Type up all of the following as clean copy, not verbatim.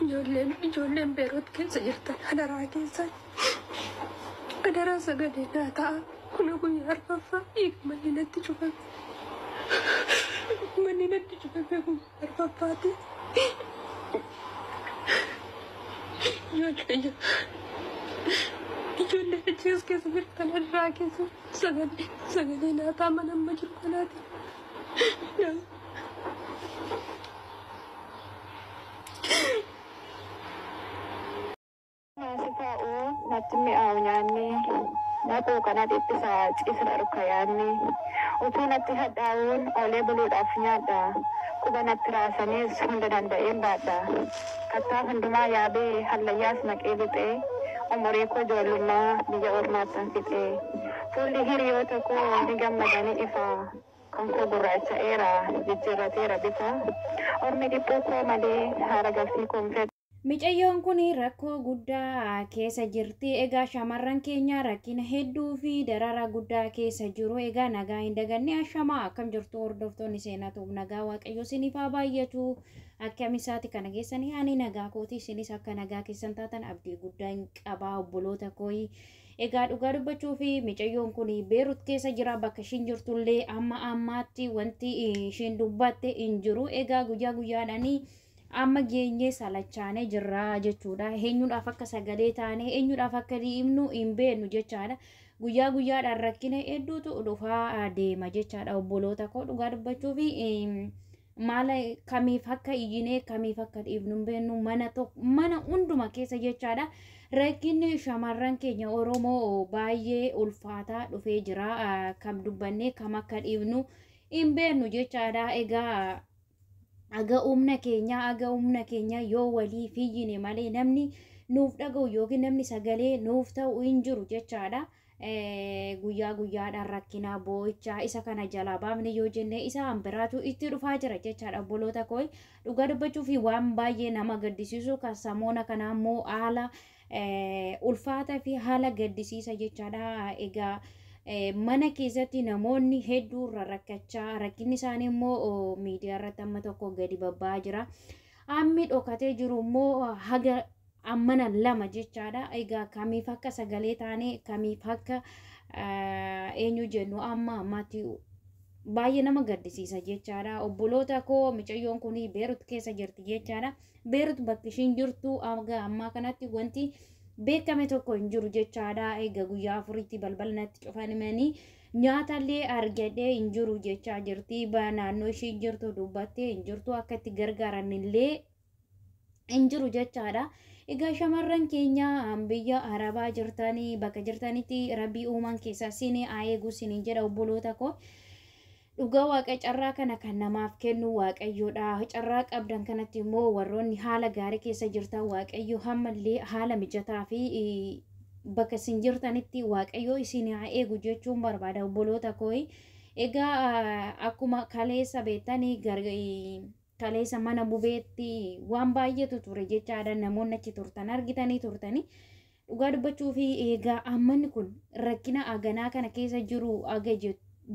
Ijoolleen Beerut keessa jirtan adaraa keessan adaraa sagalee naa ta'a. Kun guyyaa arfaffaa dhiiga manni natti cufame. Manni natti cufame guyyaa arfaffaati. Ijoollee achi as keessa jirtan adaraa keessan sagalee naa ta'a mana amma jiru kanaati. Naasi taa'u natti mi'aawu nyaanni naquu kana dhiphisaa ciisira dhukka yaanni utuu natti hadhaa'uun oolee buluudhaaf nyaadha quba natti raasaniis hunda danda'een baadha kattaa hundumaa yaabee hallayyaas naqee lixee umurii koo ijoollummaa biyya ormaattan fixee fuulli hiriyoota koo ni gammadanii ifa kan koo gurraacha'eera jijjiirrateera bifa ormi dhiphuu koo malee haara galfii koo hin fedhu. Micayyoon kun rakkoo guddaa keessa jirti. Egaa shamarran keenya rakkina hedduu fi darara guddaa keessa jiru. Egaa nagaa hin daganne ashamaa akkam jirtu hordoftoonni seenatuuf nagaa waaqayyo isiniif haa baay'atu. Akkam isaati kana keessanii ani nagaa kooti isinis akka nagaa keessan taatan abdii guddaa hin qabaa obboloota kooyi. Egaa dhugaa dubbachuu fi micayyoon kun Beerut keessa jira bakka ishiin jirtullee amma ammaatti wanti ishiin dubbatte hin jiru. Egaa guyyaa guyyaadhaanii amma geenyee salachaanee jirra jechuudha. Eenyuudhaaf akka sagalee taane eenyuudhaaf akka dhiibnu hin beeknu jechaadha. Guyyaa guyyaadhaan rakkina hedduutu dhufaa deema jechaadha. Obboloota koo dhugaa dubbachuu fi maala kamiif akka iyyinee kamiif akka dhiibnu hin beeknu mana hunduma keessa jechaadha. Rakkinni shamarran keenya Oromoo baay'ee ulfaataa dhufee jira. Kam dubbannee kam akka dhiibnu hin beeknu jechaadha. Egaa aga humna keenya yoo walii fiyyine malee namni nuuf dhaga'u yookiin namni sagalee nuuf ta'u hin jiru jechaadha. Guyyaa guyyaadhaan rakkina boo'ichaa isa kana jalaa baafne yoo jenne isa biraatu itti dhufaa jira jechaadha. Obboloota koo dhugaa dubbachuu fi waan baay'ee nama gaddisiisu kan samoona kanaa immoo haala ulfaataa fi haala gaddisiisa jechaadha. Egaa mana keessatti namoonni hedduu rakkachaa rakkinni isaanii immoo miidiyaa irratti amma tokko gadi babba'aa jira. Ammi dhokatee jiru immoo haga ammana lama jechaadha. Egaa kamiif akka sagalee taane kamiif akka eenyu jennu amma ammaatti baay'ee nama gaddisiisa jechaadha. Obboloota koo micayyoon kun Beerut keessa jirti jechaadha. Beerut bakki ishiin jirtu haga ammaa kanatti wanti beekame tokko hin jiru jechaadha. Egaa guyyaa afuritti balbala natti cufamanii nyaatallee argadhee hin jiru jechaa jirti. Naannoo ishiin jirtu dubbattee hin jirtu akka itti gargaaran illee hin jiru jechaadha. Egaa shamarran keenya biyya Arabaa jirtanii bakka jirtanitti rabbii uumaan keessaa isin haa eegu isiniin jedha obboloota koo. Dhugaa waaqa carraa kana kan namaaf kennu waaqayyoodha. Carraa qabdan kanatti immoo warroonni haala gaarii keessa jirtan waaqayyo hammallee haala mijataa fi bakka isin jirtanitti waaqayyo isin haa eegu jechuun barbaada obboloota koo. Egaa akkuma kaleessa beektanii kaleessa mana bubeetti waan baay'eetu ture jechaadha. Namoonni achi turtan argitanii turtanii. Dhugaa dubbachuu fi egaa ammanni kun rakkina aganaa kana keessa jiru aga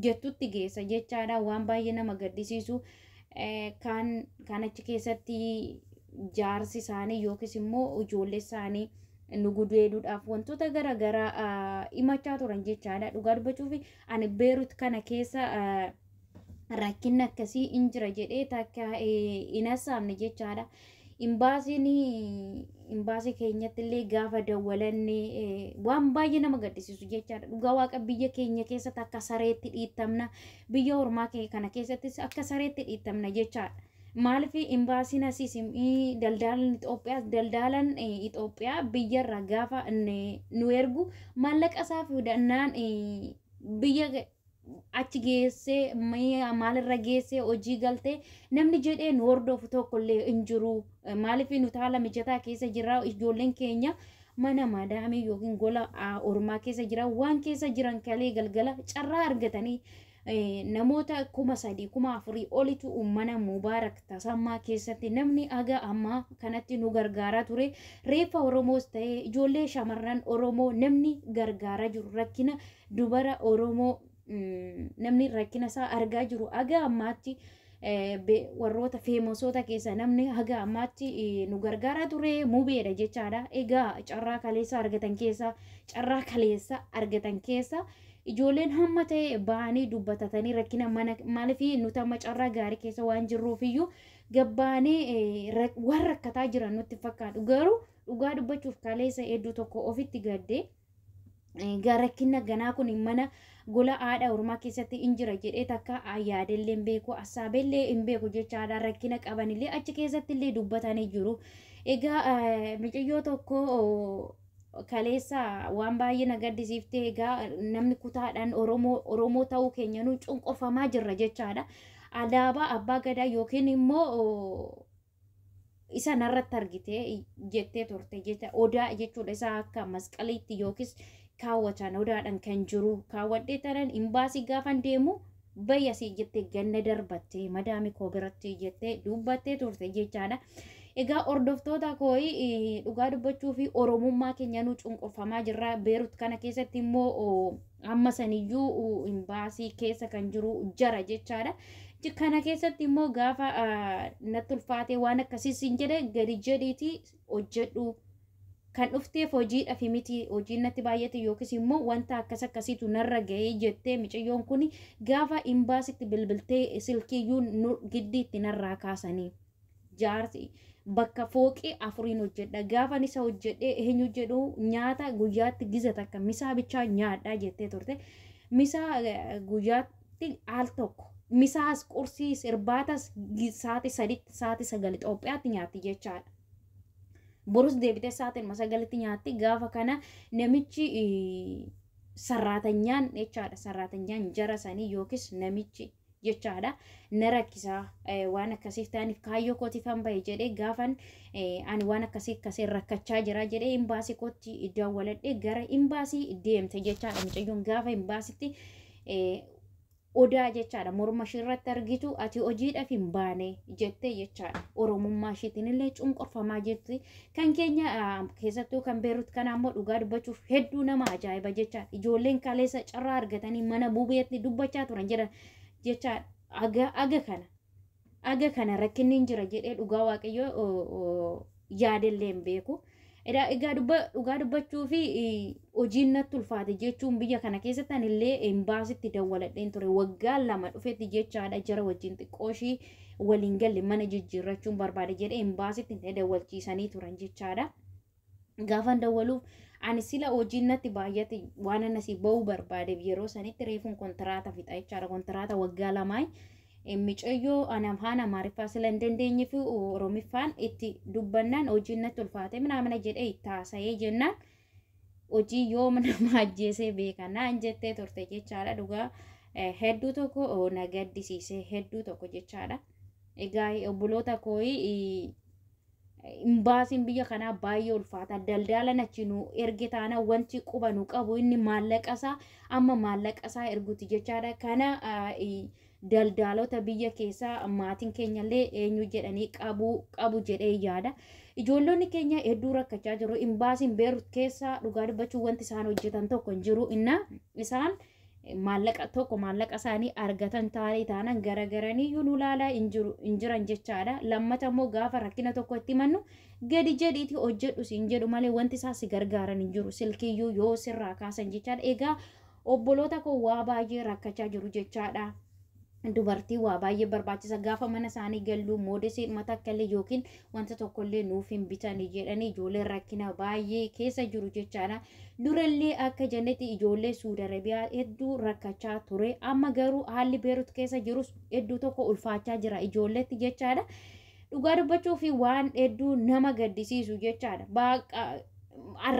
jettutti geessa jechaadha. Waan baay'ee nama gaddisiisu kan achi keessatti jaarsi isaanii yookiis immoo ijoollee isaanii nu gudeeduudhaaf wantoota garaagaraa himachaa turan jechaadha. Dhugaa dubbachuu fi ani Beerut kana keessa rakkinni akkasii hin jira jedhee takka hin hasaamne jechaadha. Imbaasii keenyatti illee gaafa dawwalanne waan baay'ee nama gaddisiisu jechaadha. Dhugaa waaqa biyya keenya keessatti akka sareetti dhiittamna. Biyya ormaa kana keessattis akka sareetti dhiittamna jechaadha. Maaliif imbaasiin asiis daldalan Itoophiyaa daldalan Itoophiyaa biyyarraa gaafa nu ergu maallaqa isaa fudhannaan biyya achi geessee maalirra geessee hojii galtee namni jedhee nu hordofu tokkollee hin jiru. Maaliif nuti haala mijataa keessa jirra ijoolleen keenya mana madaamii yookiin gola ormaa keessa jira waan keessa jiran kalee galgala carraa argatanii namoota 3,000 4,000 olitu mana Mubaarak Tasammaa keessatti namni aga ammaa kanatti nu gargaaraa ture. Reeffa Oromoos ta'ee ijoollee shamarran Oromoo namni gargaaraa jiru rakkina dubara Oromoo namni rakkina isaa argaa jiru aga ammaatti Warroota feemosoota keessa namni haga ammaatti nu gargaaraa ture Mubeedha jechaadha. Egaa carraa kaleessa argatan keessa, carraa kaleessa argatan keessa ijoolleen hamma ta'e ba'anii dubbatatanii rakkina mana maaliif nuti amma carraa gaarii keessa waan jirruufiyyuu gabbaanee waan rakkataa jiran nutti fakkaatu. Garuu dhugaa dubbachuuf kaleessa hedduu tokko ofitti gaddee, rakkina ganaa kun mana gola haadha ormaa keessatti hin jira jedhee takka yaadellee hin beeku, assaabeellee hin beeku jechaadha. Rakkina qabanillee achi keessatti illee dubbatanii jiru. Egaa mucayyoo tokko kaleessa waan baay'ee na gaddisiifte. Egaa namni kutaadhaan Oromoo ta'uu keenya nu cunqurfamaa jirra jechaadha. Alaabaa abbaa gadaa yookiin immoo isa narratti argite jettee turte jecha, odaa jechuudha, isa akka masqaliitti yookiis kaawwatan odaadhaan kan jiru kaawwadhee tanan imbaasii gaafan deemu bayyasii jettee ganna darbattee madaami koo biratti jettee dubbattee turte jechaadha. Egaa hordoftoota kooyi, dhugaa dubbachuu fi Oromummaa keenya nu cunqurfamaa jirra. Beerut kana keessatti immoo amma saniyyuu imbaasii keessa kan jiru jara jechaadha. Kana keessatti immoo gaafa natti ulfaatee waan akkasiis hin jedhe, gadi jedhiitii hojjedhu. Kan dhufteef hojiidhaaf miti, hojiin natti baay'ate yookiis immoo wanta akkas akkasiitu narra ga'ee jettee mucayyoon kun gaafa imbaasitti bilbiltee silkiiyyuu giddiitti narraa kaasanii. Jaarsi bakka fooqii afuriin hojjedha. Gaafa isa hojjedhee eenyu jedhu nyaata guyyaatti giza takka misaa bichaa nyaadhaa jettee turte. Misaa guyyaatti al tokko. Misaas, qursiis, irbaatas sa'aatii 3tti, sa'aatii 9 Itoophiyaatti nyaatti jechaadha. Borus deebitee sa'aatii 9tti nyaatti. Gaafa kana namichi sarraatanyaan jechaadha. Sarraatanyaan jara sanii yookiis namichi jechaadha. Na rakkisaa, waan akkasiif ta'aniif kaayyoo kootiif bahe jedhee, gaafan ani waan akkasii akkasii rakkachaa jira jedhee imbaasii kootti dawwaladhee gara imbaasii deemte jechaadha. Mucayyoon gaafa imbaasitti odaa jechaadha morma ishee irratti argitu, ati hojiidhaaf hin baane jettee jechaadha. Oromummaa isheetiin illee cunqurfamaa jirti. Kan keenya keessattuu kan Beerut kana ammoo dhugaa dubbachuuf hedduu nama ajaa'iba jechaadha. Ijoolleen kaleessa carraa argatanii mana Mubeetti dubbachaa turan jedhan jechaadha. Aga kana rakkinni hin jira jedhee dhugaa Waaqayyoo yaadellee hin beeku. Egaa dhugaa dubbachuu fi hojiin natti ulfaate jechuun biyya kana keessatti anillee imbaasitti dawwaladheen ture waggaa 2 dhufetti jechaadha. Jara wajjin xiqqoo ishii waliin galle, mana jijjiirrachuun barbaade jedhee imbaasitti na dawwalchiisanii turan jechaadha. Gaafan dawwaluuf ani sila hojiin natti baay'ate, waan anasii ba'uu barbaadeef yeroo sanitti reefuun kontiraata fixa jechaadha. Kontiraata waggaa 2. Micayyoo ani afaan Amaariffaa sila hin dandeenye fi Oromiffaan itti dubbannaan hojiin natti ulfaate minaamina jedhee itti haasa'ee jennaan, hojii yoom nama ajjeesee beeka naan jettee turte jechaadha. Dhugaa hedduu tokko na gaddisiise, hedduu tokko jechaadha. Egaa obboloota kooyi, imbaasiin biyya kanaa baay'ee ulfaata. Daldalan achi nu erge taana wanti quba nu qabu inni maallaqa isaa amma maallaqa isaa erguti jechaadha. Kana daldaalota biyya keessaa maatiin keenyallee eenyu jedhanii qabu qabu jedhee yaada. Ijoollonni keenya hedduu rakkachaa jiru. Imbaasiin Beerut keessa dhugaa dubbachuu wanti isaan hojjetan tokko hin jiru. Inna isaan maallaqa tokko maallaqa isaanii argatan taa'anii taanan garagaranii nu laalaa hin jiran jechaadha. Lammata immoo gaafa rakkina tokko itti mannu gadi jedhiiti hojjedhu siin jedhu malee wanti isaa si gargaaran hin jiru. Silkiyyuu yoo sirraa kaasan jechaadha. Egaa obboloota koo, waa baay'ee rakkachaa jiru jechaadha. Dubartii waa baay'ee barbaachisa. Gaafa mana isaanii gallu moodesii matakkallee yookiin wanta tokkollee nuuf hin bitanii jedhanii ijoolleen rakkina baay'ee keessa jiru jechaadha. Durallee akka jennetti ijoollee Suudi Arabiyaa hedduu rakkachaa ture. Amma garuu haalli Beerut keessa jirus hedduu tokko ulfaachaa jira ijoolleetti jechaadha. Dhugaa dubbachuu fi waan hedduu nama gaddisiisu jechaadha. Baaqa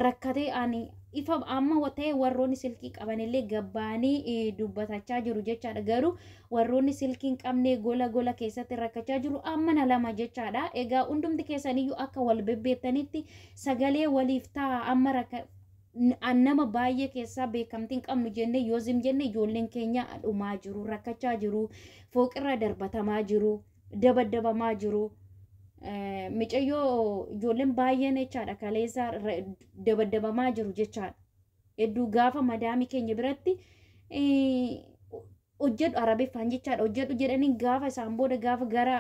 rakkatee ani ifa amma ta'e warroonni silkii qabanillee gabbaanii dubbatachaa jiru jechaadha. Garuu warroonni silkii hin qabne gola gola keessatti rakkachaa jiru amma na lama jechaadha. Egaa hundumti keessaniyyuu akka wal bebbeettanitti sagalee waliif ta'a. Amma nama baay'ee keessaa beekamtii hin qabnu jenne yoo zim jenne ijoolleen keenya dhumaa jiru, rakkachaa jiru, fooqirra darbatamaa jiru, dabaddabamaa jiru. Micayyoo ijoolleen baay'een jechaadha kaleessa dabaddabamaa jiru jechaadha. Hedduu gaafa madaamii keenya biratti Hojjedhu Arabiffaan jechaadha, hojjedhu jedhanii gaafa isaan booda gaafa gara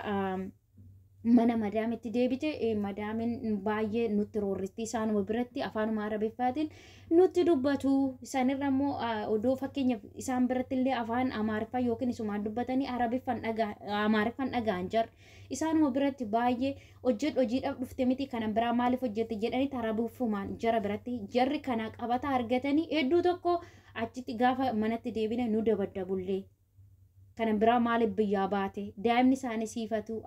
mana madaamitti deebite, madaamin baay'ee nutti roorristi, isaanuma biratti afaanuma Arabiffaatiin nutti dubbatu. Isaanirra immoo odoo fakkeenyaaf isaan biratti illee afaan Amaariffaa yookiin isumaan dubbatanii Arabiffaan dhagaa Amaariffaan dhaga'an jar isaanuma biratti baay'ee hojjedhu, hojiidhaaf dhufte miti, kanan biraa maaliif hojjette jedhanii Arabiffumaan jara biratti jarri kana qabata argatanii hedduu tokko achitti gaafa manatti deebine nu dabaddabullee. Kanan biraa maaliif biyyaa baate? Daa'imni isaanii siifatu,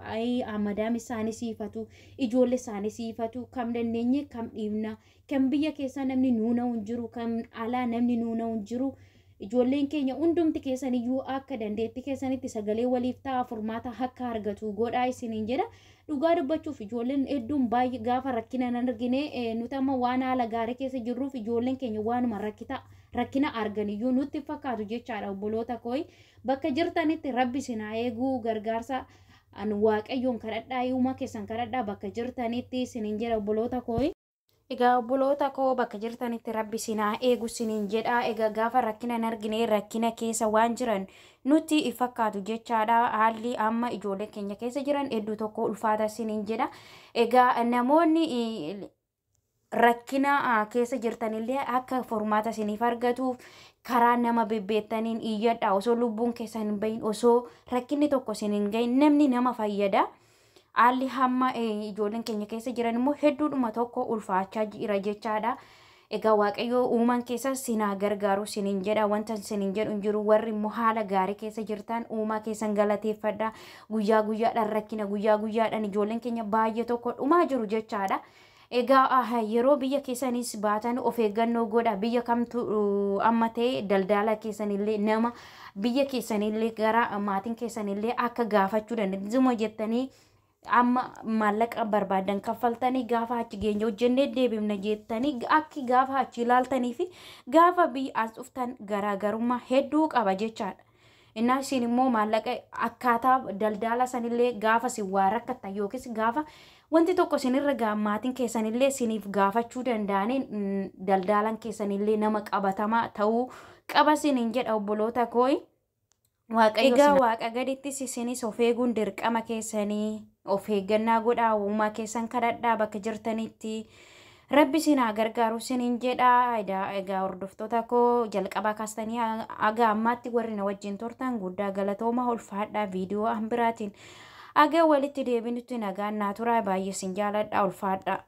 madaami isaanii siifatu, ijoollee isaanii siifatu, kam dandeenye kam dhiibna? Kan biyya keessaa namni nuuna'u hin jiru, kan alaa namni nuuna'u hin jiru. Ijoolleen keenya hundumti keessan iyyuu akka dandeettii keessanitti sagalee waliif ta'a, furmaata akka argatu godhaa isiniin jedha. Dhugaa dubbachuuf ijoolleen hedduun baay'ee gaafa rakkina hin argine, nuti amma waan haala gaarii keessa jirruuf ijoolleen keenya waanuma rakkita rakkina argan iyyuu nutti fakkaatu jechaadha. Obboloota kooyi, bakka jirtanitti Rabbi isin haa eeguu, gargaarsa an Waaqayyoon kadhadhaa, uumaa keessan kadhadhaa bakka jirtanitti isiniin jedha, obboloota kooyi. Egaa obboloota koo, bakka jirtanitti Rabbi isin haa eegu isiniin jedha. Egaa gaafa rakkina hin argine rakkina keessa waan jiran nutti fakkaatu jechaadha. Haalli amma ijoollee keenya keessa jiran hedduu tokko ulfaata isiniin jedha. Egaa namoonni rakkina keessa jirtanillee akka furmaata isiniif argatuuf karaa nama bebbeettaniin iyyadha. Osoo lubbuun keessan hin bahin, osoo rakkinni tokko isin hin gahin, namni nama fayyada. Haalli hamma ijoolleen keenya keessa jiran immoo hedduudhuma tokko ulfaachaa jira jechaadha. Egaa Waaqayyo uuman keessa sinaa gargaaru sinin jedha. Wanta sinin jedhu hin jiru. Warri immoo haala gaarii keessa jirtan uumaa keessan galateeffadha. Guyyaa guyyaadhaan rakkina, guyyaa guyyaadhaan ijoolleen keenya baay'ee tokko dhumaa jiru jechaadha. Egaa yeroo biyya keessanis baatan of eeggannoo godha. Biyya kamtu amma ta'e daldala keessanillee nama biyya keessanillee gara maatiin keessanillee akka gaafachuu danda'u jettanii amma maallaqa barbaadan kaffaltanii gaafa achi geenye hojjennee deebifna jettanii akki gaafa achi ilaaltanii fi gaafa biyya as dhuftan garaagarummaa hedduu qaba jechaadha. Innaa isin immoo maallaqa akkaataa daldala sanillee gaafa isin waa rakkattan yookiis gaafa wanti tokko isinirra ga'a maatiin keessanillee isiniif gaafachuu danda'anii daldalan keessanillee nama qabatamaa ta'uu qaba isiniin jedha, obboloota kooyi. Egaa Waaqa gadittis isinis of eeguun dirqama keessanii, of eeggannaa godhaa, uumaa keessan kadhadhaa bakka jirtanitti. Rabbi isin haa gargaaru isiniin jedha. Egaa hordoftoota koo, jalqabaa kaastanii haga ammaatti warri na wajjin turtan guddaa galatooma, ulfaadhaa. Viidiyoo an biraatiin aga walitti deebinutti nagaan naa turaa, baay'ee isin jaaladha, ulfaadhaa.